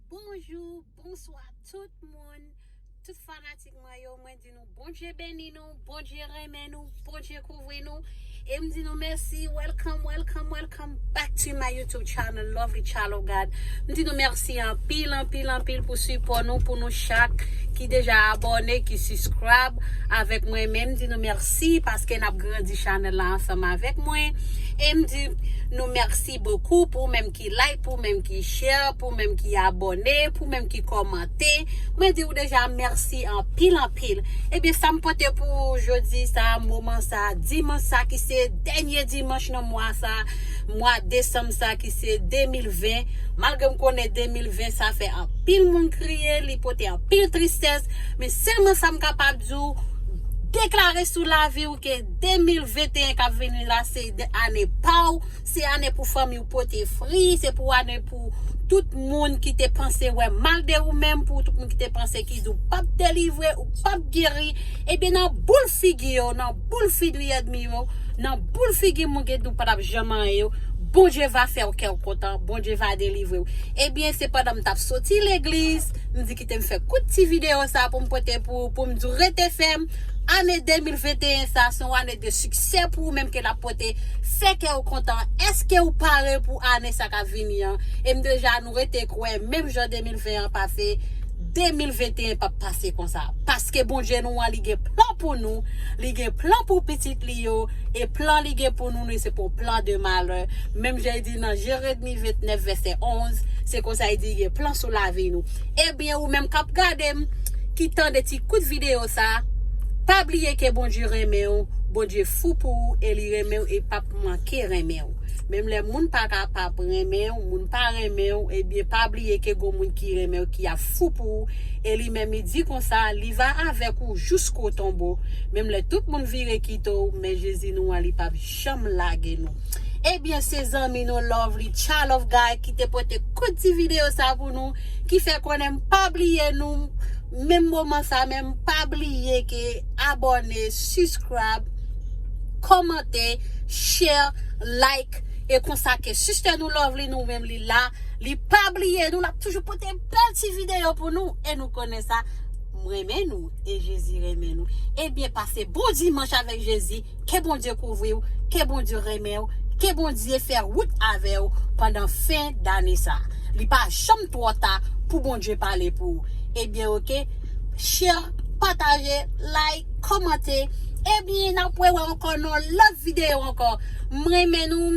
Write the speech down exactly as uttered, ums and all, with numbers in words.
Bonjou, bonswa tout moun, tout fanatik mwen yo. Mwen di nou Bondye beni nou, Bondye renmen nou, Bondye kouvri nou. E m di nou mèsi. Welcome, welcome, welcome back to my YouTube channel, Lovely Child of God. M di nou mèsi anpil, anpil, anpil pou sipò nou, pou nou chak ki deja abòne, ki subscribe avèk mwen. Men m di nou mèsi paske n ap grandi chanèl la ansanm avèk mwen. E m di nou mèsi bokou pou menm ki like, pou menm ki share, pou menm ki abòne, pou menm ki kòmante. Mwen di w deja mèsi anpil, anpil. Ebyen, sa m pote pou jodi sa, moman sa, dimanch sa ki se dènye dimanch nan mwa sa, mwa desanm sa ki se de mil ven. Malgre m konnen de mil ven sa fè anpil moun kriye, li pote anpil tristès, men sèlman sa m kapab di w, deklare sou lavi w ke de mil venteyen k ap vini la se de, ane pa w, se ane pou fanmi w pote fri, se pou ane pou tout moun ki te panse wè mal de ou menm, pou tout moun ki te panse ki di w p ap delivre, ou p ap geri, ebyen nan boul figi yo, nan boul figi ènmi yo, nan boul figi moun ki di w pa t ap janm anyen yo, Bondye va fè w kè w kontan, Bondye va delivre w. Ebyen, se pandan m t ap soti legliz, m di kite m fè kout ti videyo sa pou m pote pou, pou m di w rete fèm. Ane de mil venteyen sa, se yon ane de siksè pou ou menm ke l ap pote fè kè w kontan. Èske ou pare pou ane sa k ap vini an? E m deja nou rete kwè, menm jan de mil ven an pase, de mil venteyen p ap pase konsa. Paske Bondye nou an, li gen plan pou nou, li gen plan pou pitit li yo, e plan li gen pou nou, nou se pou plan de malè. Menm jan li di nan Jeremi vennèf vèsè onz, se konsa li di li gen plan sou lavi nou. Ebyen, ou menm k ap gade m, ki tande ti kout videyo sa, pa bliye ke Bondye renmen w, Bondye fou pou ou, e li renmen w, e p ap manke renmen w. Menm lè moun pa kapab renmen w, moun pa renmen w, ebyen, pa bliye ke gon moun ki renmen w, ki ap fou pou ou, e li menm li di konsa, li va avèk ou jusqu'au tombeau. Menm lè tout moun vire kite w, men Jezi nou an, li p ap janm lage nou. Ebyen, se zanmi nou Lovely Child of God ki te pote kout ti videyo sa pou nou, ki fè konnen m pa bliye nou, menm moman sa menm, pa bliye ke abòne, subscribe, kòmante, share, like, e konsa ke sister nou Lovely nou menm li la, li pa bliye nou, l ap toujou pote bèl ti videyo pou nou, e nou konnen sa, m renmen nou, e Jezi renmen nou. Ebyen, pase bon dimanch avèk Jezi, ke Bondye kouvri w, ke Bondye renmen w, ke Bondye fè wout avè w pandan fen dane sa. Li pa janm twò ta pou Bondye pale pou ou. Ebyen, oke, share, pataje, like, kòmante. Ebyen, n ap wè ankò nan lòt videyo ankò. M renmen nou.